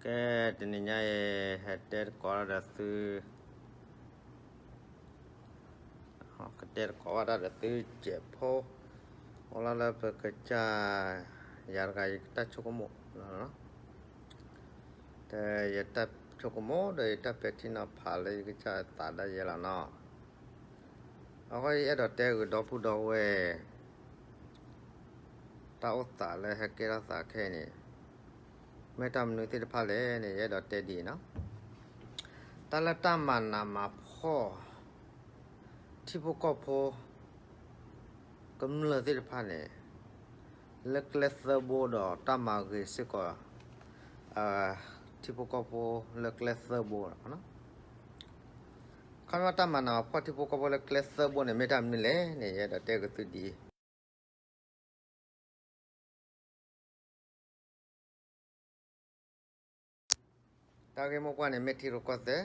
ကဲ, တနံၤညါအံၤ ဟဲတဲသကိးဒီးသု, ကတဲသကိးဘၣ်တၢ်ဒီးသုစဲးဖိ, အိၣ်လၢလၢပကစၢ်, ယၤတဂၤယတၢ်ဆိကမိၣ်လီၤ. ဒီးယတၢ်ဆိကမိၣ်ဒီးယတၢ်ပဲာ်ထံနီၤဖးလၢယကစၢ်သးဒၣ်ယဲလီၤနီၤ. အဃိယအဲၣ်ဒိးတဲဂ့ၤဒီပုၢ်ဒီဝဲၢ် တၢ်အိၣ်သးလၢဟဲကဲထီၣ်သးခဲအံၤန့ၣ် မ့ၢ်တၢ်မနုၤသ့ၣ်တဖၣ်လဲၣ်န့ၣ် ယအဲၣ်ဒိးတဲဒ်အံၤနီၤ. တၢ်လၢတၢ်မၤနးမၤဖှီၣ် ထံဖိကီၢ်ဖိ ကမျၢၢ်သ့ၣ်တဖၣ်န့ၣ် လၢကျဲသၢဘိဒီးတၢ်မၤဂ့ၤစ့ၢ်ကီး ထံဖိကီၢ်ဖိလၢကျဲသၢဘိလီၤ. ခီဖျိတၢ်မၤနးမၤဖှီၣ်ထံဖိကီၢ်ဖိလၢကျဲသၢဘိန့ၣ် မ့ၢ်တၢ်မနုၤလဲၣ်န့ၣ် ယအဲၣ်ဒိးတဲက့ၤသုဒ်အံၤ တၢ်ဂ့ၢ်မိၢ်ပှၢ်န့ၣ် မ့ၢ်ထံရူၢ်ကီၢ်သဲး,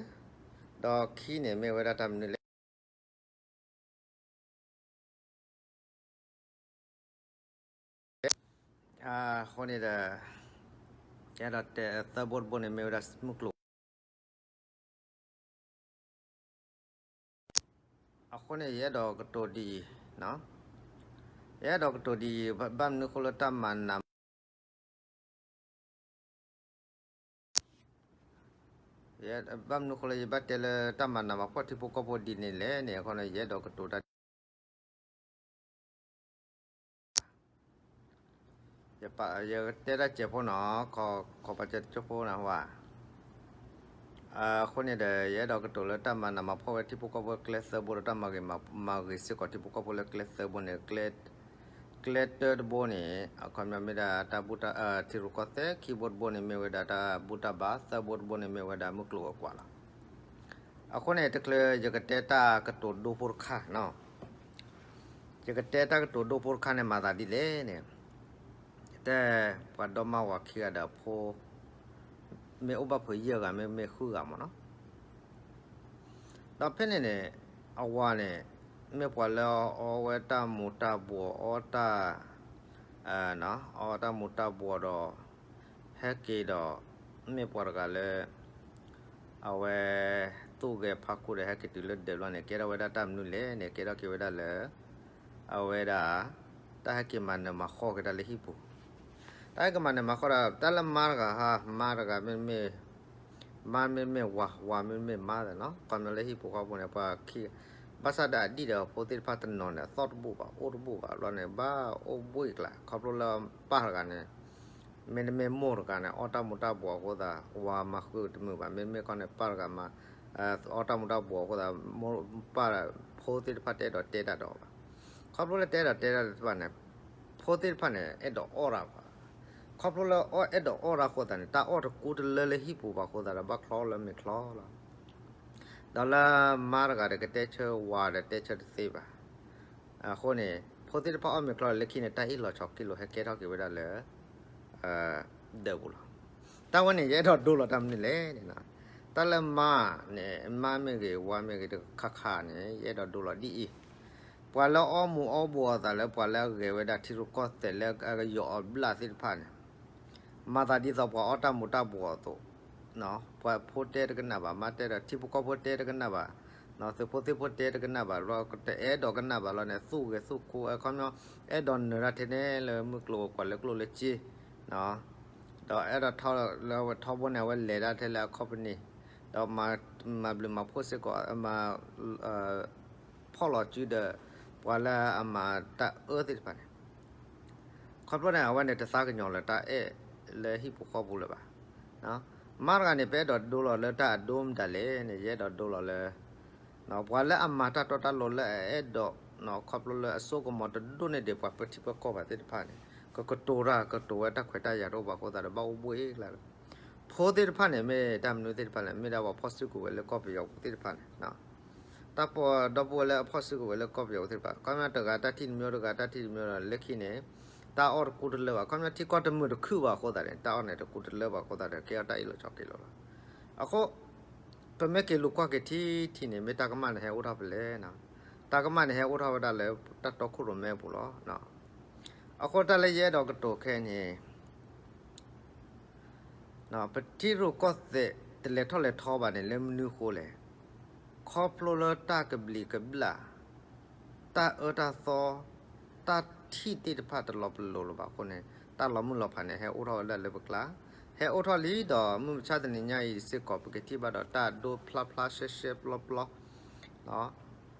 ဒီးခံန့ၣ်မ့ၢ်ဝဲဒၣ်တၢ်မနုၤလဲၣ်. အဃိန့ၣ်ဒီး ယအဲၣ်ဒိးတဲသၢဘိတဘိန့ၣ် မ့ၢ်ဝဲဒၣ်မုၢ်ကျိၤ အဃိန့ၣ် ယအဲၣ်ဒိးကတိၤဒ်အံၤ, ယအဲၣ်ဒိးကတိၤဒ်အံၤ ဘၣ်မနုၤဃိလၢတၢ်မၤနး ဘၣ်မနုၤဃိလၢယဘၣ်တဲလၢတၢ်မၤနးမၤဖှီၣ်ထံဖိကီၢ်ဖိဒ်န့ၣ်လဲၣ်န့ၣ် အဃိန့ၣ် ယအဲၣ်ဒိးကတိၤတၢ် ယတဲတၢ်စဲးဖိနီၤ, ခိးပာ်စၢၤတကၠိဖိနဝၤ, အဃိန့ၣ်ဒီး ယအဲၣ်ဒိးကတိၤလၢတၢ်မၤနးမၤဖှီၣ်ဝဲထံဖိကီၢ်ဖိကျဲသၢဘိဒီးတၢ်မၤဂ့ၤစ့ၢ်ကီးထံဖိကီၢ်ဖိလၢကျဲသၢဘိန့ၣ် ကျဲတၢတဘိန့ၣ် အခီပညီမ့ၢ်ဒၣ်တၢ်ဘူၣ်တၢ် ထံရူၢ်ကီၢ်သဲး, ခံဘိတဘိန့ၣ်မ့ၢ်ဝဲဒၣ်တၢ်ဘူၣ်တၢ်ဘါ, သၢဘိတဘိန့ၣ်မ့ၢ်ဝဲဒၣ်မုၢ်ကျိၤဝဲၤကွာ်လီၤ. အဃိန့ၣ် တချုးယကတဲတၢ်ကတိၤဒိဖိတခါနီၤ, ယကတဲတၢ်ကတိၤဒိဖိတခါန့ၣ် မၤသးဒ်လဲၣ်န့ၣ်, တဲပှၤဒီမါဝၤခံဂၤဒီးအဖိ မ့ၢ်အိၣ်ဘၣ်ဖုးယဲၢ်ဂၤ မ့မ့ၢ်ဃုဂၤမ့ၢ်နီၤ. ဒီးဖဲန့ၣ်န့ၣ် အဝၤန့ၣ် မ့ၢ်ပှၤလၢအီဝဲတၢ်မူၤတၢ်ဘှီး အီတၢ်, အီတၢ်မူၤတၢ်ဘှီးဒီး ဟဲက့ၤဒီး မ့ၢ်ပှၤတဂၤလၢ အဝဲ သူၣ်ဂဲၤဖးခိၣ်ဒီး ဟဲက့ၤတုၤလၢဒၢးဘျီန့ၣ် ကဲထီၣ်ဝဲဒၣ်တၢ်မနုၤလဲၣ်န့ၣ် ကဲထီၣ်က့ၤဝဲဒၣ်လၢ အဝဲဒၣ် တၢ်ဟဲက့ၤမၤနၢၤမၤဃီက့ၤတၢ်လၢဟံၣ်ပူၤ, တၢ်ဟဲက့ၤမၤနၢၤမၤဃီဒီး တၢ်လၢမါတဂၤဧါ, မါတဂၤမ့မ့ၢ် မါမ့မ့ၢ်ဝၤ, ဝၤမ့မ့ၢ်မါသ့ၣ်နီၤ, ခီပညီလၢဟံၣ်ပူၤဃီပူၤန့ၣ် ပှၤခံ, ဘၣ်ဆၣ်ဒီးအဒံၣ်ဒီးအဖိသ့ၣ်တဖၣ်တနီၤန့ၣ် အသီၣ်တဘူၣ်ဘၣ် အိၣ်တဘူၣ်ဘၣ်ဘျီန့ၣ် ဘၣ်အိၣ်ဘှ့ၣ်ကျါ ခီဖျိလၢပၢ်တဂၤန့ၣ် မ့တမ့ၢ်မိၢ်တဂၤန့ၣ် အီၣ်တၢ်မူၤတၢ်ဘှီးအဃိသတး ဝၤမၤဃုတမုာ်ဘၣ်, မ့မ့ၢ်ခီန့ၣ် ပၢ်တဂၤမၤ အီၣ်တၢ်မူၤတၢ်ဘှီးအဃိသတး မိၢ်ပၢ်ဖိသ့ၣ်တဖၣ်တအဲၣ်ဒိးတဲတၢ်ဒီးအီၤဘၣ်. ခီဖျိလၢတအဲၣ်ဒိးတဲတၢ်သ့ၣ်တဖၣ်န့ၣ် ဖိသ့ၣ်တဖၣ်န့ၣ် အဲၣ်ဒိးအီၣ်တၢ်ဘၣ်. ခီဖျိလၢအဲၣ်ဒိးအီၣ်တၢ်အဃိသတးန့ၣ် တၢ်အီၣ်တကူတလၢလၢဟံၣ်ပူၤဘၣ်အဃိသတးဒီး ဘၣ်ချီလၢမ့ၤချီလီၤ. ဒီးလၢမါတဂၤဒီးကတဲဆၢဝၤဒီးတဲဆၢတသ့ဘၣ်. အဃိန့ၣ် ဖိသ့ၣ်တဖၣ်အီၣ်မ့ၤချီလၢခံန့ၣ် တၢ်အ့ၣ်လိာ်ဆိးက့လိာ်ဟဲကဲထီၣ်က့ၤဝဲဒၣ်လၢ ဒၢးပူၤလီၤ. တၢ်ဝဲန့ၣ် ယအဲၣ်ဒိးဒိလီၤတၢ်မနုၤလဲၣ်န့ၣ်, တၢ်လၢမါန့ၣ် မါမ့ၢ်ဂ့ၤ ဝၤမ့ၢ်ဂ့ၤ တခါခါန့ၣ် ယအဲၣ်ဒိးဒိလီၤဒ်အံၤ, ပှၤလၢအီၣ်မူၤအီၣ်ဘှီးအသးလၢပှၤလၢအဂဲၤဝဲဒၣ်ထံရူၢ်ကီၢ်သဲးလၢအကယီၤအီၤဘျၣ်သ့ၣ်တဖၣ်န့ၣ် မၤသးဒ်သိးပှၤအီၣ်တၢ်မူၤတၢ်ဘှီးအသိး, ပှၤဖိတဲတကနၣ်ဘၣ်, မါတဲဒီးထံဖိကီၢ်ဖိတဲတကနၣ်ဘၣ်, သုးဖိသ့ၣ်ဖိတဲတကနၣ်ဘၣ်လီၤ, တအဲၣ်ဒိးကနၣ်ဘၣ်လီၤန့ၣ် သူၣ်ဂဲၤသူၣ်ခိၣ် အခီပညီ အဲၣ်ဒိးနၢၤတၢ်ထဲန့ၣ်လၢမုၢ်ကျိၤဝဲၤကွာ်လၢကျိၣ်လၢစ့ ဒီးအဲၣ်ဒိးထီလၢအဝဲထီဘိန့ၣ် အဝဲလဲၤဒၣ်ထဲလၢအ company ဒီးမၤဘျုးမၤဖှိၣ်စ့ၢ်ကီး မၤ ဖီၣ်လီၤစုဒီး ပှၤလၢအမၤတၢ်အၢသ့ၣ်တဖၣ်န့ၣ်, ခီဖျိန့ၣ် အဝဲန့ၣ်တသးကညီၤလၢတၢ်အဲၣ်လၢဟံၣ်ပူၤဃီပူၤလၢၤဘၣ်. မါတဂၤန့ၣ် ပအဲၣ်ဒိးဒိလီၤလၢတၢ်အဒိမတၤလဲၣ်န့ၣ် ယအဲၣ်ဒိးဒိလီၤလၢ ပှၤလၢအမၤတၢ်တီတၢ်လိၤလၢအအဲၣ်ဒိး ခီဖျိလၢအစိကမီၤတဒိၣ်န့ၢ်ဒံးပှၤပထံပကီၢ်ဘၣ်သ့ၣ်တဖၣ်န့ၣ် ကကတိၤတၢ်ကတိၤဝဲတၢ်ခွဲးတၢ်ယာ်တအိၣ်ဘၣ်အဃိသတးဒီး ဘၣ်အိၣ်ဘှ့ၣ်ကျါလီၤ. ဖိသ့ၣ်တဖၣ်န့ၣ် မ့ၢ်တၢ်မနုၤသ့ၣ်တဖၣ်လဲၣ်, မ့ၢ်ဒၣ်ပှၤဖီၣ်စုကဝဲၤလၢကီၢ်ပယီၤပူၤသ့ၣ်တဖၣ်န့ၣ် တၢ်ပီဒီပုၢ်ဝဲၢ်လၢအဖီၣ်စုကဝဲၤလၢကီၢ်ပယီၤပူၤသ့ၣ်တဖၣ် ခီပညီတဂၤတၢ်ထံၣ်တမံၤ တဂၤတၢ်ထံၣ်တမံၤဒီး လၢခံန့ၣ် တၢ်အီၣ်တကူတလၢဘၣ်, ခီပညီထံကီၢ်တမုာ်တခုဘၣ်အဃိသတးန့ၣ် တၢ်အီၣ်န့ၣ်တကူတလၢဘၣ်အဃိသတးဒီး ကဲထီၣ်တၢ်အ့ၣ်လိာ်ဆိးက့လိာ်လီၤ. အဃိ ပမ့ၢ်က့ၤလူၤကွၢ်က့ၤထံထံန့ၣ် မ့ၢ်တၢ်ကမၣ်န့ၣ်ဟဲအိၣ်ထီၣ်ဖဲလဲၣ်, တၢ်ကမၣ်န့ၣ်ဟဲအိၣ်ထီၣ်ဝဲဒၣ်လၢတၢ်တီခိၣ်ရိၣ်မဲပူၤလီၤ. အဃိတၢ်လၢယအဲၣ်ဒိးကတိၤခဲအံၤန့ၣ် ပထံရူၢ်ကီၢ်သဲးတလဲၤထီၣ်လဲၤထီဘၣ်န့ၣ် လၢမနုၤဃိလဲၣ်. ခီဖျိလၢတၢ်ကဘျံးကဘျၣ်, တၢ်အၢတၢ်သီ, တၢ်ထံၣ်သ့ၣ်တဖၣ်တလီၤပလိာ်လၢၤဘၣ်အဃိန့ၣ် တၢ်လီၤမုၢ်လီၤဖးန့ၣ် ဟဲအိၣ်ထီၣ်ဝဲဒၣ်လၢပကျါ, ဟဲအိၣ်ထီၣ်လံဒီး မုၢ်မဆါတနံၤညါအံၤစ့ၢ်ကီး ပကထံၣ်ဘၣ်ဒီးတၢ်ဒိဖျါဖျါရှဲရှဲပျီပျီ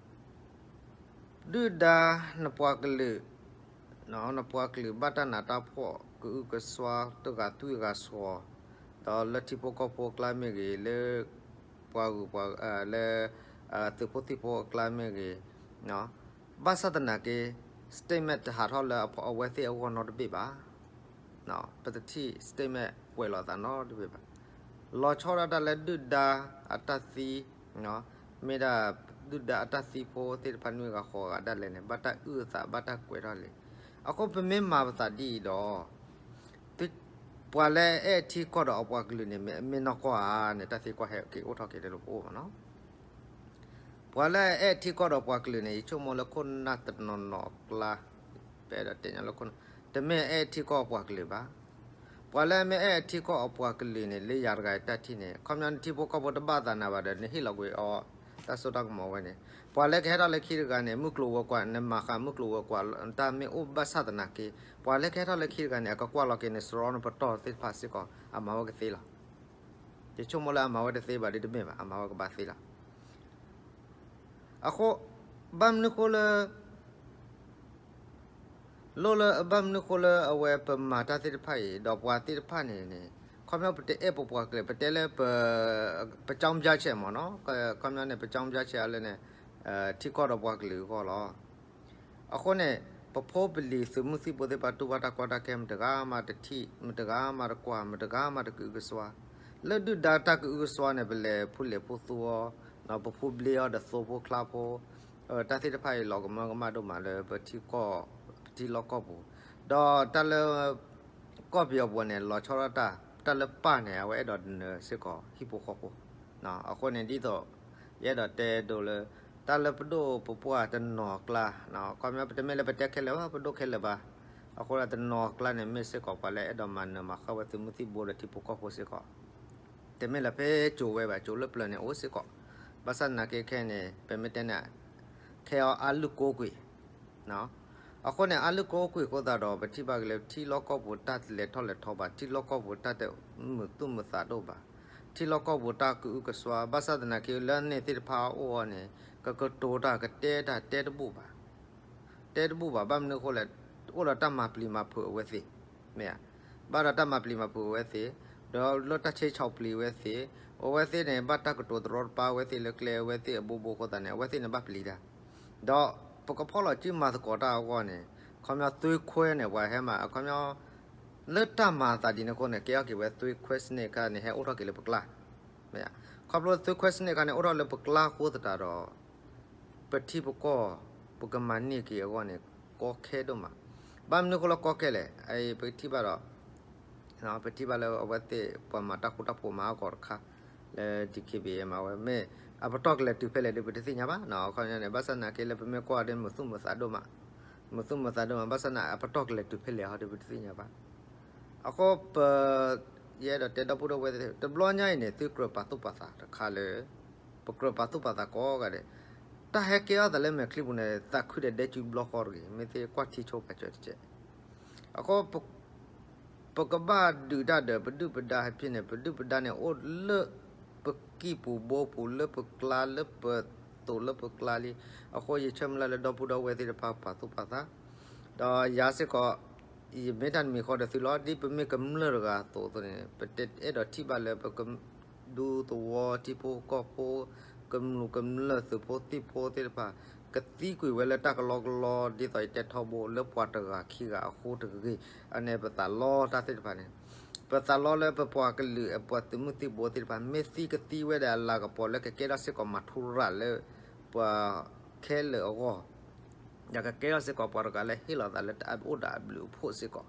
ဒုၣ်ဒါနပှၤကလုာ်, နပှၤကလုာ်ဘၣ်တၢ်နးတၢ်ဖှီၣ် ကအုကစွါ တဂၤသွံၣ်ဂၤဆှီ, ဒီးလၢထံဖိကီၢ်ဖိအကျါမ့ၢ်ဂ့ၤ, လၢပှၤဂုၤပှၤ, လၢသုးဖိသံၣ်ဖိအကျါမ့ၢ်ဂ့ၤ, ဘၣ်ဆၣ်သနာ်က့ statement တဟးထီၣ်လၢအဝဲသ့ၣ်အဂီၢ်နီတဘ့ၣ်ဘၣ်. ပတထံၣ် statement ကွဲးလီၤသးနီတဘ့ၣ်ဘၣ်. လီၤဆီဒၣ်တၢ်လၢဒုၣ်ဒါအတၢ်သံ, မ့ၢ်ဒၣ်ဒုၣ်ဒါအတၢ်သံဖိသ့ၣ်တဖၣ်နွံဂၤဃိးဂၤဒၣ်လဲာ်န့ၣ် ဘၣ်တၢ်အုၣ်အသးဘၣ်တၢ်ကွဲးထီၣ်လံ. အဃိပမ့ၢ်မၤပသးဒ်အံၤဒီး ပှၤလၢအအဲၣ်ထံကီၢ်ဒီးအပှၤကလုာ်န့ၣ် မ့ၢ်နီၢ်ကီၢ်ဧါန့ၣ် တၢ်သံကွၢ်ဟဲက့ၤအိၣ်ထီၣ်က့ၤလၢပအိၣ်မးနီၤ. ပှၤလၢအအဲၣ်ထံကီၢ်ဒီးပှၤကလုာ်န့ၣ် ယဆိကမိၣ်လၢခိၣ်နၢ်တနီၤနီၤအကျါ, ပအဲၣ်ဒိးတဲညါလၢခိၣ်နၢ်, တမ့ၢ်အအဲၣ်ထံကီၢ်အပှၤကလုာ်ဘၣ်. ပှၤလၢအမ့ၢ်အဲၣ်ထံကီၢ်အပှၤကလုာ်န့ၣ် လၢယၤတဂၤအတၢ်ထံၣ်န့ၣ် ခီပညီနထံဖိကီၢ်ဖိတဘၣ်သးနၤဘၣ်ဒီး နဟ့ၣ်လီၤကွံာ်အီၤ တၢ်စိတၢ်ကမီၤဝဲန့ၣ်, ပှၤလၢကဟဲထီၣ်လၢခံတဂၤန့ၣ် မုၢ်ကျိၤဝဲၤကွာ် နမၤဃာ်မုၢ်ကျိၤဝဲၤကွာ် တၢ်မ့ၢ်အိၣ်ဘၣ်ဆၣ်သနာ်က့ ပှၤလၢကဟဲထီၣ်လၢခံတဂၤန့ၣ် အကကွၢ်လီၤက့ၤနစရီနပတီၢ်သ့ၣ်တဖၣ်စ့ၢ်ကီး အမၤဝဲကသ့လီၤ. ယဆိကမိၣ်လၢအမၤဝဲတသ့ဘၣ်ဒီးတမ့ၢ်ဘၣ်, အမၤဝဲကဘၣ်သ့လီၤ. အဃိ ဘၣ်မနုၤဃိလၢ လိၣ်လၢဘၣ်မနုၤဃိလၢအဝဲပမၤတၢ်သ့ၣ်တဖၣ်အံၤ ဒီးပှၤသ့ၣ်တဖၣ်န့ၣ်န့ၣ် ခီပညီပတအဲၣ်ပပှၤကလုာ် ပတဲလၢ ပကၠီဘျါဆဲးမးနီၤ, ခီပညီန့ၣ် ပကၠီဘျါဆဲးအီၤလၢန့ၣ် ထံကီၢ်ဒီးပှၤကလုာ်အဂီၢ်လီၤ. အဃိန့ၣ် ပဖိပလံၤသုးမုၢ်သံၣ်ဘိသ့ၣ်တဖၣ်တူၢ်ဘၣ်တၢ်ကီတၢ်ခဲ မတဂၤမးတထံၣ်, မတဂၤမးတကွၢ်, မတဂၤမးတကအုကစွါ, လၢဒုၣ်ဒါတၢ်ကအုကစွါန့ၣ် ပလဲၤဖူလဲၤဖူသူအီၤ, ပဖူဘျ့အီၤဒီးသိဖိချါဖိ, တၢ်သ့ၣ်တဖၣ်အံၤလီၤကမၢကမၣ်ဒိၣ်မးလၢပထံကီၢ်, ပထံလီၢ်ကီၢ်ပူၤ, ဒီးတၢ်လၢ ကီၢ်ပယီၤပူၤန့ၣ် လီၤဆီဒၣ်တၢ်, တၢ်လၢပၢ်န့ၣ် အဝဲအဲၣ်ဒိးနၢၤစ့ၢ်ကီးဟံၣ်ဖိဃီဖိ, အဃိန့ၣ်ဒ်သိး ယအဲၣ်ဒိးတဲဒိလၢ တၢ်လၢပဒိၣ်ပပှၢ်တနီၤအကျါ, ခီပညီပတမ့ၢ်လၢပတဲခဲလၢာ်ဘၣ်, ပဒိၣ်ခဲလၢာ်ဘၣ်, အဃိဒီးတနီၤအကျါန့ၣ် မ့ၢ်စ့ၢ်ကီးပှၤလၢအဲၣ်ဒိးမၤနၢၤမၤဃၣ်ဝဲသုးမုၢ်သံၣ်ဘိဒီးထံဖိကီၢ်ဖိစ့ၢ်ကီး, တမ့ၢ်လၢဖဲကၠိၤဝဲဘၣ်, ကၠိၤလၢပျၢၤန့ၣ်အိၣ်စ့ၢ်ကီး, ဘၣ်ဆၣ်သနာ်က့ခဲအံၤန့ၣ် ပမ့ၢ်တဲန့ၣ် ခဲအီၤအါလုၢ်ကိးကွံာ် အဃိန့ၣ် အါလုၢ်ကိးကွံာ်အဃိသတးဒီး ပထံၣ်ဘၣ်က့ၤလၢထံလီၢ်ကီၢ်ပူၤတၢ်တလဲၤထီၣ်လဲၤထီဘၣ်, ထံလီၢ်ကီၢ်ပူၤတၢ်တမုာ်သူၣ်မုာ်သးဒိၣ်ဘၣ်, ထံလီၢ်ကီၢ်ပူၤတၢ်ကအုကစွါ, ဘၣ်ဆၣ်သနာ်က့လၢန့ၣ်သ့ၣ်တဖၣ်အအိၣ်အီၤန့ၣ် ကကတိၤတၢ်ကတဲတၢ်တဲတဘူၣ်ဘၣ် တဲတဘူၣ်ဘၣ်, ဘၣ်မနုၤအဃိလဲၣ်, အိၣ်ဒီးတၢ်မၤပျံၤမၤဖုးအဝဲသ့ၣ်, မ့ၢ်ဧါ, ဘၣ်ဒီးတၢ်မၤပျံၤမၤဖုးအဝဲသ့ၣ်, ဒီးလၢတၢ်ဆဲးဆီၣ်ပျံၤအဝဲသ့ၣ်, အဝဲသ့ၣ်န့ၣ် ဘၣ်တၢ်ကတိၤတရီတပါအဝဲသ့ၣ်လၢကျဲအဝဲသ့ၣ်အဘိဘိအဃိသတးန့ၣ် အဝဲသ့ၣ်န့ၣ်ဘၣ်ပျံၤတၢ်, ဒီးပကဖီၣ်လီၤစုမၤသကိးတၢ်အဂီၢ်န့ၣ် ခီပညီသွ့ခွဲန့ၣ် ပှၤဟဲမၤ အခီပညီ လၢတၢ်မၤအသးဒ်န့ၣ်အဃိန့ၣ် ကဲထီၣ်က့ၤဝဲသွ့ခွဲစနစ်အခါန့ၣ် ဟဲအိၣ်ထီၣ်က့ၤလၢပကျါ, မ့ၢ်ဧါ, ခီဖျိသွ့ခွဲစနစ်အခါန့ၣ် အိၣ်ထီၣ်လၢပကျါအဃိသတးဒီး ပထံပကီၢ် ပကမၤန့ၢ်က့ၤအဂီၢ်န့ၣ် ကီခဲဒိၣ်မး, ဘၣ်မနုၤအဃိလၢကီခဲလဲၣ်, ပကထံၣ်ဘၣ်ဒီး ပထံၣ်ဘၣ်လၢအဝဲသ့ၣ်ပှၤမၤတၢ်ဃူတၢ်ဖိးမၤအဂီၢ်တခါ လၢ DKBA မၤဝဲ မ့ၢ်အပတီၢ်ကလဲၤတုၤဖဲလဲၣ်ဒီးပတသ့ၣ်ညါဘၣ်, အခီပညီန့ၣ် ဘၣ်ဆၣ်သနာ်က့လၢပမ့ၢ်ကွၢ်ဒီးမုာ်သူၣ်မုာ်သးဒိၣ်မး, မုာ်သူၣ်မုာ်သးဒိၣ်မး ဘၣ်ဆၣ်သနာ်က့အပတီၢ်ကလဲၤတုၤဖဲလဲၣ်ဟီဒီးပတသ့ၣ်ညါဘၣ်, အဃိပ ယအဲၣ်ဒိးတဲဒီပုၢ်ဒီဝဲၢ်သ့ၣ် တဘျီညါအံၤန့ၣ် သုကြၢးပာ်သူၣ်ပာ်သးတခါလၢ ပကြၢးပာ်သူၣ်ပာ်သးကိးဂၤဒဲး, တၢ်ဟဲကဲထီၣ်သးလၢမဲာ်ချံပူၤန့ၣ် သးခုဒီးဒဲကၠူဘျီဃီတဂ့ၤ, မ့ၢ်သ့ကွၢ်ထံဆိပာ်စၢၤတကဲး, အဃိ ပကဘၣ်ဒုးတၢ်ဒီးပဒုၣ်ပဒါဟဲဖဲန့ၣ် ပဒုၣ်ပဒါန့ၣ်အိၣ်လၢ ပကံၢ်ပူၤဘိပူၤလၢပကျါလၢပသိးလၢပကျါလံ, အဃိယဆၢမုၢ်လၢ်လၢဒီပုၢ်ဒီဝဲၢ်သ့ၣ်တဖၣ်ပာ်သူၣ်ပာ်သး, ဒီးယၤစ့ၢ်ကီး ယမ့ၢ်တၢ်တမံၤဃီဒီးသုလီၤ, ဒ်ပမ့ၢ်ကမျၢၢ်တဂၤအသိးအသိးန့ၣ် ပတအဲၣ်ဒိးထံၣ်ဘၣ်လၢပက ဒူသဝီထံဖိကီၢ်ဖိ ကမျူးကမျၢၢ်သုးဖိသံၣ်ဖိသ့ၣ်တဖၣ် ကသံကွံာ်ဝဲလၢတၢ်ကလီကလီ ဒ်သိးယတဲထီဘိလၢပှၤတဂၤခံဂၤအဃိတဂ့ၤ, အန့ၣ်ပသးလီတၢ်သ့ၣ်တဖၣ်န့ၣ်, ပသးလီလၢပပှၤကလုာ်အပှၤသုးမုၢ်သံၣ်ဘိသ့ၣ်တဖၣ် မ့ၢ်သံကသံဝဲဒီးအလၤကပီၤလၢကကဲထီၣ်စ့ၢ်ကီးမၤထူရၤလၢ ပှၤခဲလၢာ်အဂီၢ် ဒီးကကဲထီၣ်စ့ၢ်ကီးပှၤတဂၤလၢဟ့ၣ်လီၤသးလၢတၢ်အိၣ်ဒီးအဘျုးအဖှိၣ်စ့ၢ်ကီး,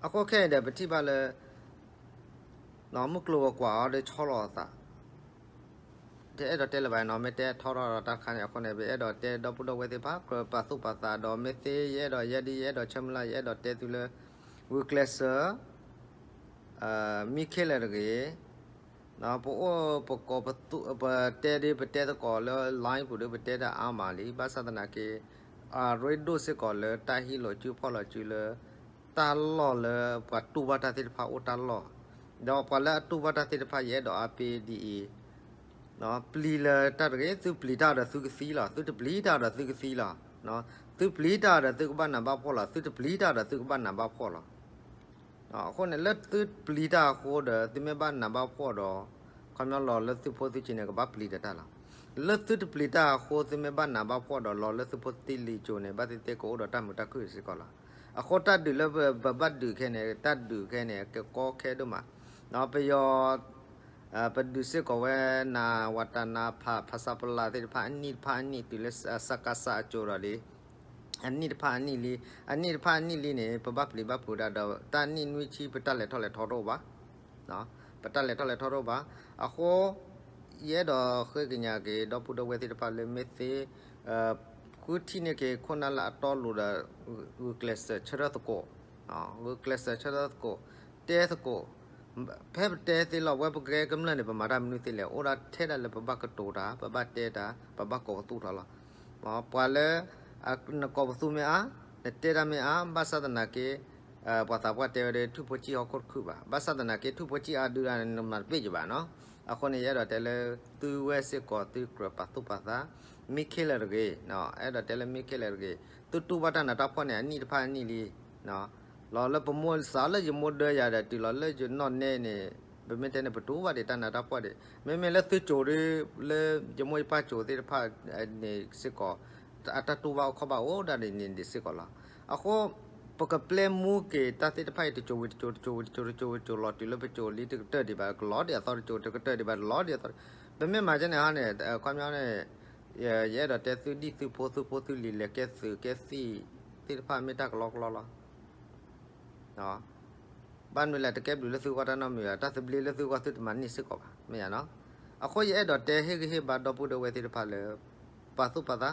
အဃိခဲအံၤဒီးပထံၣ်ဘၣ်လၢ မုၢ်ကျိၤဝဲၤကွာ်အီၤဒီးဆီလီၤအသး, တအဲၣ်ဒိးတဲလၢၤဘၣ်နီၤ, မ့ၢ်တဲထီထီၣ်ဒီးတၢ်တခါန့ၣ်အဃိန့ၣ် ပအဲၣ်ဒိးတဲဒီပုၢ်ဒီဝဲၢ်သ့ၣ်တဖၣ် ကြၢးပာ်သူၣ်ပာ်သးဒီး မ့ၢ်သ့ယအဲၣ်ဒိးယဲဒ်ယအဲၣ်ဒိးဆၢမုၢ်လၢ် ယအဲၣ်ဒိးတဲသုလၢ ဂုာ်ကျဲးစၢး ပ မံခ့လဲၣ်တဂ့ၤ, ပအိၣ်ပကိးပသူ ပတဲဒ်ပတဲသကိးလၢ line ပူၤဒီး ပတဲတၢ်အါမးလံ, ဘၣ်ဆၣ်သနာ်က့ အရ့ဒိၣ်စ့ၢ်ကီးလၢတၢ်ဟံးလီၤစုဖီၣ်လီၤစုလၢ တၢ်လီၢ်လၢပှၤတူၢ်ဘၣ်တၢ်သ့ၣ်တဖၣ်အိၣ်တၢ်လီၢ်, ဒီးပှၤလၢအတူၢ်ဘၣ်တၢ်သ့ၣ်တဖၣ် ယအဲၣ်ဒိးအါပ့ၤဒ်အံၤ, ပျံၤလၢတၢ်တဂ့ၤ, သုပျံၤတၢ်ဒီးသုကသံလီၤ, သုတပျံၤတၢ်ဒီးသုကသံလီၤ, သုပျံၤတၢ်ဒီးသုကဘၣ်နးဘၣ်ဖှီၣ်လီၤ, သုတပျံၤတၢ်ဒီးသုကဘၣ်နးဘၣ်ဖှီၣ်လီၤ. အဃိန့ၣ် လၢသုပျံၤတၢ်အဃိဒီး သုမ့ၢ်ဘၣ်နးဘၣ်ဖှီၣ်ဒီး ခီပညီလီၤလၢသုဖိသုစ့ၤန့ၣ် ကဘၣ်ပျံၤဒီးတၢ်လီၤ. လၢသုတပျံၤတၢ်အဃိ သုမ့ၢ်ဘၣ်နးဘၣ်ဖှီၣ်ဒီး လီၤလၢသုဖိသုလံၤစ့ၤန့ၣ် ဘၣ်သ့ၣ်သ့ၣ်ကအိၣ်ဒီးတၢ်မုာ်တၢ်ခုၣ်စ့ၢ်ကီးလီၤ. အဃိတၢ်ဒုးလၢပဘၣ်ဒုးခဲန့ၣ် တၢ်ဒုးခဲန့ၣ် ကကီခဲဒိၣ်မး, ပယီၤ ပဒုးစ့ၢ်ကီးဝဲ နဝတန ဖဆပလ သ့ၣ်တဖၣ် အနံၣ်တဖၣ်အနံၣ်တုၤလၢ စကစ အစိၤဒီးလံ အနံၣ်တဖၣ်အနံၣ်လံ, အနံၣ်တဖၣ်အနံၣ်လံန့ၣ် ပဘၣ်ပျံၤဘၣ်ဖုးတၢ်ဒီး တၢ်နံၣ်နွံဆံ ပတၢ်လဲၤထီၣ်လဲၤထီတအိၣ်ဘၣ်, ပတၢ်လဲၤထီၣ်လဲၤထီတအိၣ်ဘၣ်. အဃိ ယအဲၣ်ဒိးဃ့ကညးက့ၤ ဒီပုၢ်ဒီဝဲၢ်သ့ၣ်တဖၣ်လၢမ့ၢ်သ့ ဃုထံၣ်န့ၢ်က့ၤ ခိၣ်နၢ်လၢအတီအလိၤဒီး ဂုာ်ကျဲးစၢးဆၢထၢၣ်သကိး, ဂုာ်ကျဲးစၢးဆၢထၢၣ်သကိး, တဲသကိး, ဖဲပတဲသ့လီၤ ဝဲပကဲကမျၢၢ်န့ၣ် ပမၤတၢ်မနုၤသ့လဲၣ်, အိၣ်ဒၣ်ထဲဒၣ်လၢပဘၣ်ကတိၤတၢ် ပဘၣ်တဲတၢ် ပဘၣ်ကိးပသူထီၣ်လီၤ. ပှၤလၢ နကိးပသူမ့ၢ်အါ, နတဲတၢ်မ့ၢ်အါ, ဘၣ်ဆၣ်သနာ်က့ ပှၤသးပှၢ်တဲဝဲဒီး ထူၣ်ဖိကၠံၣ်ဟီၣ်ခိၣ်တခုၣ်ဘၣ်, ဘၣ်ဆၣ်သနာ်က့ ထူၣ်ဖိကၠံၣ်အါဒုဒၣ်န့ၣ် နမၤတပ့ၢ်ယဘၣ်နီၤ. အဃိန့ၣ် ယအဲၣ်ဒိးတဲလၢ သုဝဲစ့ၢ်ကီးသုကြၢးပာ်သူၣ်ပာ်သး မံခ့လဲၣ်တဂ့ၤ, အဲၣ်ဒိးတဲလၢမံခ့လဲၣ်တဂ့ၤ, သုတူၢ်ဘၣ်တၢ်နးတၢ်ဖှီၣ်န့ၣ် အနံၣ်တဖၣ်အနံၣ်လံ လီၤလၢပမိၢ်စးလၢယမိၢ်ဒၢယၤဒီး တုၤလီၤလၢယနီၢ်နဲန့ၣ် ပမ့ၢ်တဲန့ၣ် ပတူၢ်ဘၣ်ဒံးတၢ်နးတၢ်ဖှီၣ်ဒံး, မ့မ့ၢ်လၢသုစိၤဒ် လၢယမိၢ်ယပၢ်စိၤသ့ၣ်တဖၣ်န့ၣ်စ့ၢ်ကီး အတၢ်တူၢ်ဘၣ်အိၣ်ခီၣ်ဘၣ်အိၣ်ဒၣ်ဒ်န့ၣ်ဒံးစ့ၢ်ကီးလီၤ. အဃိ ပကပျဲမူက့ၤတၢ်သ့ၣ်တဖၣ်အံၤ တစိၤဝံၤတစိၤ တစိၤဝံၤတစိၤ တစိၤဝံၤတစိၤ လီၤတုၤလၢပစိၤလံတကတၢၢ်ဒံးဘၣ် ကလီၤဒံးအသီတစိၤ တကတၢၢ်ဒံးဘၣ် တလီၤဒံးအသီ, ပမ့ၢ်မၤကဲန့ၣ်ဟီန့ၣ် ခီပညီန့ၣ် ယအဲၣ်ဒိးတဲသုဒ်သုဖိသုဖိသုလံၤ လဲၤကဲသုးကဲသံၣ်သ့ၣ်တဖၣ် မ့ၢ်တၢ်ကလီကလီလီၤ. ဘၣ်မနုၤလဲၣ် တကဲဘျုးလၢသုဂီၢ်တၢ်နီတမံၤဘၣ်, တၢ်သဘျ့လၢသုဂီၢ်သုတမၤန့ၢ်စ့ၢ်ကီးဘၣ် မ့ၢ်ဧါနီၤ. အဃိယအဲၣ်ဒိးတဲဟ့ၣ်ဂံၢ်ဟ့ၣ်ဘါဒီပုၢ်ဒီဝဲၢ်သ့ၣ်တဖၣ်လၢ ပာ်သူၣ်ပာ်သး,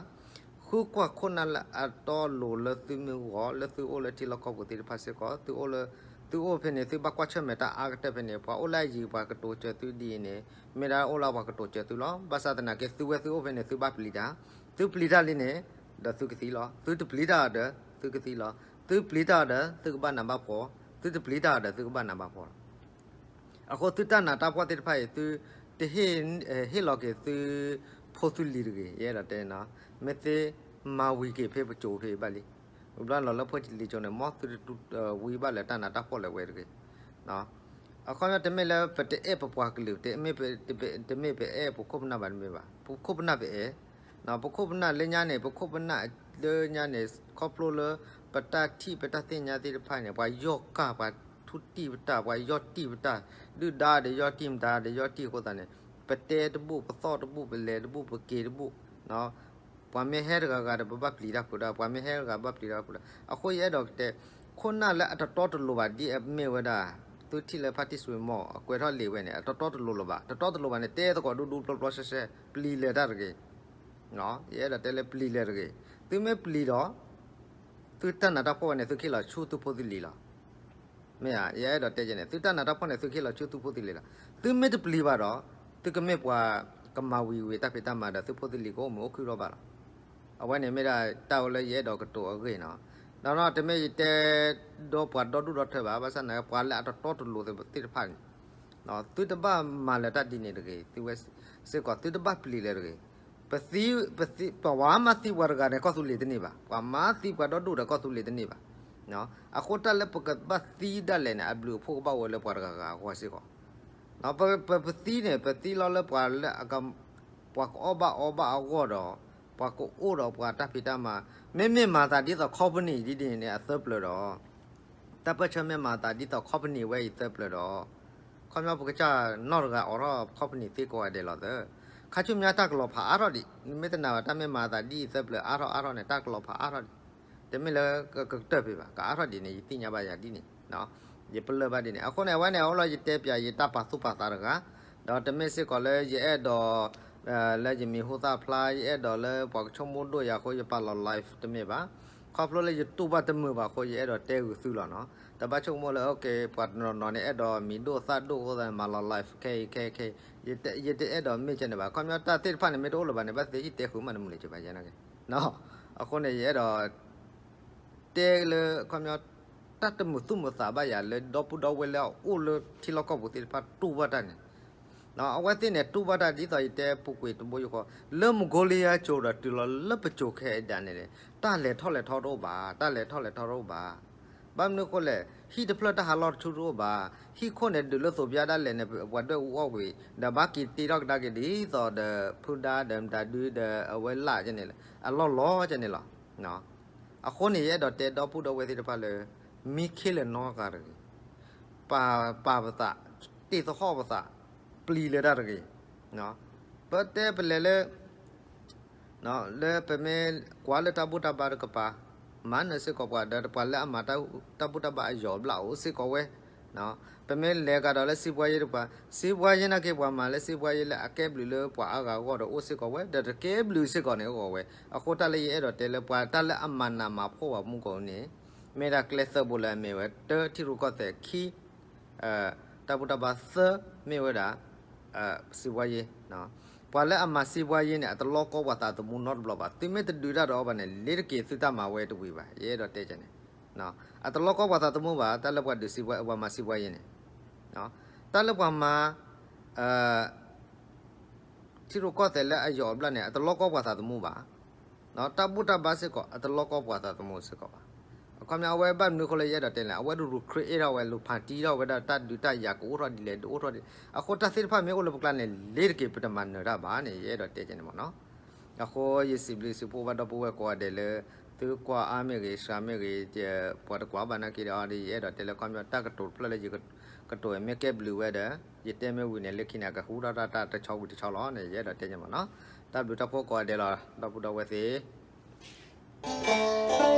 ဃုကွၢ်ခိၣ်နၢ်လၢအတီအလိၤလၢသုမုၢ်ဂီၤ လၢသုအိၣ်လၢထံလီၢ်ကီၢ်ပူၤသ့ၣ်တဖၣ်စ့ၢ်ကီး, သုအိၣ်လၢ သုအိၣ်ဖဲန့ၣ် သုဘၣ်ကွၢ်ဆၢၣ်မဲာ်တၢ်အါကတၢၢ်ဖဲန့ၣ်, ပှၤအိၣ်လၢအယံၤပှၤကတိၤစၢၤသုဒ်အံၤန့ၣ် မ့ၢ်ဒၣ်အိၣ်လၢပှၤကတိၤစၢၤသုလီၤ. ဘၣ်ဆၣ်သနာ်က့ သုဝဲသုအိၣ်ဖဲန့ၣ် သုဘၣ်ပျံၤတၢ်, သုပျံၤတၢ်လံန့ၣ် ဒီးသုကသံလီၤ. သုတပျံၤတၢ်ဒီး သုကသံလီၤ. သုပျံၤတၢ်ဒီး သုကဘၣ်နးဘၣ်ဖှီၣ်, သုတပျံၤတၢ်ဒီး သုကဘၣ်နးဘၣ်ဖှီၣ်လီၤ. အဃိသုတၢ်နးတၢ်ဖှီၣ်သ့ၣ်တဖၣ်အံၤ သုတဟ့ၣ် ဟ့ၣ်လီၤက့ၤသုဖိသုလံၤတဂ့ၤ, ယအဲၣ်ဒိးတဲနီၤ, မ့ၢ်သ့မၤဝံၤက့ၤဖဲပစိၤဖဲဘၣ်လံ. ဝံၤဘျီလီၤလၢဖိလံၤစိၤန့ၣ် မ်သုတဝံဘၣ်လၢတၢ်နးတၢ်ဖှီၣ်လၢၤဝဲတဂ့ၤ. အခီပညီတမ့ၢ်လၢပတအဲၣ်ပပှၤကလုာ်, တမ့ၢ်ပအဲၣ်ပခိၣ်ပနၢ်ဘၣ်တမ့ၢ်ဘၣ်, ပခိၣ်ပနၢ်ပအဲၣ်, ပခိၣ်ပနၢ်လၢညါန့ၣ် ပခိၣ်ပနၢ်လၢညါန့ၣ် ခီဖျိလၢ ပတၢ်ထံၣ်ပတၢ်သ့ၣ်ညါသ့ၣ်တဖၣ်န့ၣ် ပှၤယီၢ်ကၢ် ပှၤထူတံၢ်ပတၢ် ပှၤယီၢ်တံၢ်ပတၢ်, ဒုၣ်ဒါဒီးယီၢ်တံၢ်မတၤဒီးယီၢ်တံၢ်အဃိသတးန့ၣ် ပတဲတဘူၣ် ပသီၣ်တဘူၣ် ပလဲၤတဘူၣ် ပက့ၤတဘူၣ် ပှၤမ့ၢ်ဟဲတဂၤဂၤဒီး ပဘၣ်ပျံၤတၢ်ဖုးတၢ်, ပှၤမ့ၢ်ဟဲတဂၤဘၣ်ပျံၤတၢ်ဖုးတၢ်. အဃိယအဲၣ်ဒိးကတဲ ခိၣ်နၢ်လၢအတတီတလိၤဘၣ်ဒ်အမ့ၢ်ဝဲဒၣ် သုထံၣ်လၢဖါတံၢ်စွ့ၤမီၢ်အကွဲးထီၣ်လံာ်ဝဲန့ၣ် အတတီတလိၤလၢၤဘၣ်, တတီတလိၤဘၣ်န့ၣ် တဲသကိးဒူဒူပျီပျီရှဲရှဲ ပျံၤလၢၤတၢ်တဂ့ၤ. ယအဲၣ်ဒိးတဲလၢပျံၤလၢၤတဂ့ၤ, သုမ့ၢ်ပျံၤဒီး သုတၢ်နးတၢ်ဖှီၣ်ဝဲန့ၣ် သုကဟ့ၣ်လီၤဆူသုဖိသုလံၤလီၤ. မ့ၢ်ဧါ, ယအဲၣ်ဒိးတဲကဲန့ၣ် သုတၢ်နးတၢ်ဖှီၣ်န့ၣ် သုကဟ့ၣ်လီၤဆူသုဖိသုလံၤလီၤ. သုမ့ၢ်တပျံၤဘၣ်ဒီး သုကမ့ၢ်ပှၤကမၤဝံၤဝံၤတၢ်ဖံးတၢ်မၤဒီး သုဖိသုလံၤကအိၣ်မုာ်အိၣ်ခုၣ်ထီၣ်ဘၣ်လီၤ. အဝဲန့ၣ်မ့ၢ်ဒၣ်တၢ်အိၣ်လၢယအဲၣ်ဒိးကတိၤအဂ့ၢ်နီၤ. ဒီးတမ့ၢ်ယတဲဒီးပှၤဒီဒူၣ်ဒီထၢဘၣ်, ဘၣ်ဆၣ်သနာ်က့ ပှၤလၢအတတီတလိၤသ့ၣ်တဖၣ်န့ၣ် သုတဘၣ်မၤလၢၤတၢ်ဒ်န့ၣ်တဂ့ၤ, သုဝဲစ့ၢ်ကီး သုတဘၣ်ပျံၤလၢၤတဂ့ၤ. ပသံ ပသံ ပှၤမၤသံပှၤတဂၤန့ၣ် ကီၢ်သူလ့ၤတန့ၢ်ဘၣ်, ပှၤမၤသံပှၤဒီဒူၣ်ဒီး ကီၢ်သူလ့ၤတန့ၢ်ဘၣ်. အဃိတၢ်လၢပကဘၣ်သံဒၣ်လဲာ်န့ၣ် အဘျုးအဖှိၣ်ကဘၣ်အိၣ်ဝဲလၢပှၤတဂၤဂၤအဂီၢ်စ့ၢ်ကီး. ပ ပ ပသံန့ၣ် ပသံလီၤလၢပှၤလၢအက ပှၤကအီၣ်ဘၣ်အီဘၣ်အဂီၢ်ဒီး ပှၤကအိၣ်ဒီးပှၤတၢ်ဖံးတၢ်မၤ, မ့မ့ၢ်မၤသးဒ်သိး company ဒ်န့ၣ်န့ၣ် အသၢပျၢၤဒီး တၢ်ပၢၢ်ဆၢမ့ၢ်မၤသးဒ်သိး company ဝဲအံၤသၢပျၢၤဒီး ခီပညီပကစၢ်နီၢ်တဂၤအိးထီၣ် company သ့ကိးဂၤဒဲးလီၤသၢ. ခါဆူညါတၢ်ကလီၤဖးအါထီၣ်ဒံး, နမ့ၢ်တနာ်ဘၣ် တၢ်မ့ၢ်မၤသးဒ်အံၤသၢပျၢၤအါထီၣ်အါထီၣ်န့ၣ် တၢ်ကလီၤဖးအါထီၣ်ဒံး. တမ့ၢ်လၢကကတၢၢ်ဖဲဘၣ်, ကအါထီၣ်ဒ်န့ၣ် ယသ့ၣ်ညါဘၣ်ယၤဒ်န့ၣ်, ယပလၢၢ်ဘၣ်ဒ်န့ၣ်. အဃိန့ၣ် အဝဲန့ၣ် အအိၣ်လီၤယတဲပၠးယတၢ်ပာ်သူၣ်ပာ်သးတဂၤ, ဒီးတမ့ၢ်စ့ၢ်ကီးလၢယအဲၣ်ဒိး လၢယမံၤဟူသၣ်ဖျါ ယအဲၣ်ဒိးလၢပှၤကဆိကမိၣ်ဒိၣ်ယၤအဃိ ယပာ်လီၤ live တမ့ၢ်ဘၣ်. ခီဖျိလၢယတူၢ်ဘၣ်တမုာ်ဘၣ်အဃိ ယအဲၣ်ဒိးတဲဂုာ်သုလီၤနီၤ. တဘၣ်ဆိကမိၣ်လၢ okay ပှၤတနီၤနီၤန့ၣ် အဲၣ်ဒိးမံၤဒိၣ်သၣ်ဒိၣ်အဃိသတးန့ၣ် မၤလီၤ live ခဲအံၤခဲခဲအံၤ, ယတအဲၣ်ဒိးမ့ၢ်ကဲန့ၣ်ဘၣ်. ခီပညီတၢ်သ့ၣ်တဖၣ်န့ၣ် မ့ၢ်တအိၣ်လၢၤဘၣ်န့ၣ် ဘၣ်သ့ၣ်ဟံၣ်တဲဃုာ်မးတမုာ်လၢၤကဘၣ်ယဲနီၤက့ၤ. အဃိန့ၣ် ယအဲၣ်ဒိး တဲလၢ ခီပညီ တၢ်တမုာ်သူၣ်မုာ်သးဘၣ်ယၤလၢ ဒီပုၢ်ဒီဝဲၢ်လၢအအိၣ်လၢထံလီၢ်ကီၢ်ပူၤသ့ၣ်တဖၣ်တူၢ်ဘၣ်တၢ်န့ၣ်, အဝဲသ့ၣ်န့ၣ် တူၢ်ဘၣ်တၢ်ဒ်သိးယတဲပူၤကွံာ်တဘိယူၢ်ဃီ, လၢမကိလံယါကၠိၤဒီးတုၤလီၤလၢပကၠိၤခဲအံၤဒၣ်န့ၣ်, တၢ်လဲၤထီၣ်လဲၤထီတအိၣ်ဘၣ်, တၢ်လဲၤထီၣ်လဲၤထီတအိၣ်ဘၣ်. ဘၣ်မနုၤအဃိလဲၣ်, ဟံၣ်တဖျၢၣ်တၢ်ဟးလီၢ်တဆူတအိၣ်ဘၣ်. ဟံၣ်ခိၣ်န့ၣ်ဒုးလၢသိးပယါဒၣ်လဲာ်န့ၣ် ပှၤဒွဲၣ်အူအီၣ်ကွံာ်, ဒီးဘၣ်က့ၤတ့ထီၣ်ကဒါက့ၤဒ်သိးဒီး ဖုဒါဒီးမတၤဒုဒီးအဝဲလၢ်ကဲန့ၣ်လီၤ, အလီၢ်လီၤကဲန့ၣ်လီၤ. အဃိန့ၣ် ယအဲၣ်ဒိးတဲဒီပုၢ်ဒီဝဲၢ်သ့ၣ်တဖၣ်လၢ မံခ့လၢာ်နီတဂၤတဂ့ၤ, ပာ်ပာ်ပသး, တ့ၢ်သဟီၣ်ပသး, ပျံၤလၢတၢ်တဂ့ၤ. ပတဲပလဲၤလၢ လၢပမ့ၢ်ကွၢ်လၢတၢ်ဘူၣ်တၢ်ဘါတကပၤ, မၤနၢၤစ့ၢ်ကီးပှၤဒီး ပှၤလၢအမၤတၢ်ဘူၣ်တၢ်ဘါအယီၢ်အဘျၣ်အိၣ်စ့ၢ်ကီးဝဲ. ပမ့ၢ်လဲၤကဒီးလၢစံးဘှါယ့တကပၤ, စံးဘှါယ့နာ်က့ ပှၤမၤလၢစံးဘှါယ့လၢအကဲဘျုးလၢပှၤအါဂၤအဂီၢ်ဒီးအိၣ်စ့ၢ်ကီးဝဲ, ဒီးတကဲဘျုးစ့ၢ်ကီးန့ၣ်အဂီၢ်ဝဲ. အဃိတၢ်လၢယအဲၣ်ဒိးတဲလၢပှၤတၢ်လၢအမၤနးမၤဖှီၣ်ပှၤမူကီၢ်န့ၣ် မ့ၢ်ဒၣ်ကျဲသၢဘိလၢအမ့ၢ်ဝဲ, တၢ ထံရူၢ်ကီၢ်သဲး, ခံ တၢ်ဘူၣ်တၢ်ဘါ, သၢ မ့ၢ်ဝဲဒၣ် စံးဘှါယ့. ပှၤလၢအမၤစံးဘှါယ့န့ၣ် အတလီကီပှၤသးသမူနီတဘျီဘၣ်. သုမ့ၢ်တဒုးတၢ်ဒီးအီၤဘၣ်န့ၣ် လ့ၤတက့ၤသုတၢ်မၤဝဲတဝံၤဘၣ်, ယအဲၣ်ဒိးတဲန့ၣ်. အတလီကီပှၤသးသမူဘၣ်, တၢ်လၢပှၤဒုးစံးဘှါ, ပှၤမၤစံးဘှါယ့န့ၣ်, တၢ်လၢပှၤမၤ ထံရူၢ်ကီၢ်သဲးလၢအယီၢ်အဘျၣ်န့ၣ် အတလီကီပှၤသးသမူဘၣ်. တၢ်ဘူၣ်တၢ်ဘါစ့ၢ်ကီး အတလီကီပှၤသးသမူစ့ၢ်ကီးဘၣ်. အခီပညီအဝဲဘၣ်မနုၤအဃိလၢယအဲၣ်ဒိးတဲလဲၣ်, အဝဲဒၣ်ရူၤ create ထီၣ်ဝဲ လူၤဖးတံထီၣ်ဝဲဒၣ်တၢ်ဒုးတၢ်ယၤကအိၣ်ထီၣ်ဒ်လဲၣ် ဒုးအိၣ်ထီၣ်ဒ်လဲၣ်. အဃိတၢ်သ့ၣ်တဖၣ်မ့ၢ်အိၣ်လၢပကျါန့ၣ် လ့ၤတက့ၤပတမၤနၢၤတၢ်ဘၣ်န့ၣ် ယအဲၣ်ဒိးတဲန့ၣ်မ့ၢ်နီၤ. အဃိယစံးဘျုးစံးဖှိၣ်ဘၣ်ဒီပုၢ်ဝဲၢ်ကိးဂၤဒဲးလၢ သုကွၢ်အါမ့ၢ်ဂ့ၤ စှၤမ့ၢ်ဂ့ၤ, ပှၤတကွၢ်ဘၣ်နာ်က့ဒီး ယအဲၣ်ဒိးတဲလၢခီပညီတၢ်ကတိၤတဖျၢၣ်လၢယကတိၤမ့ၢ်ကဲဘျုးဝဲဒီး ယတဲမ့ၢ်ဝံၤန့ၣ် လၢခံန့ၣ် အကဟူထီၣ်တၢ်တၢ်တဆီဝံၤတဆီလီၤန့ၣ် ယအဲၣ်ဒိးတဲန့ၣ်မ့ၢ်နီၤ. တၢ်ဘျုးတၢ်ဖှိၣ်ကိးဂၤဒဲးလီၤ ဒီပုၢ်ဒီဝဲၢ်သ့ၣ်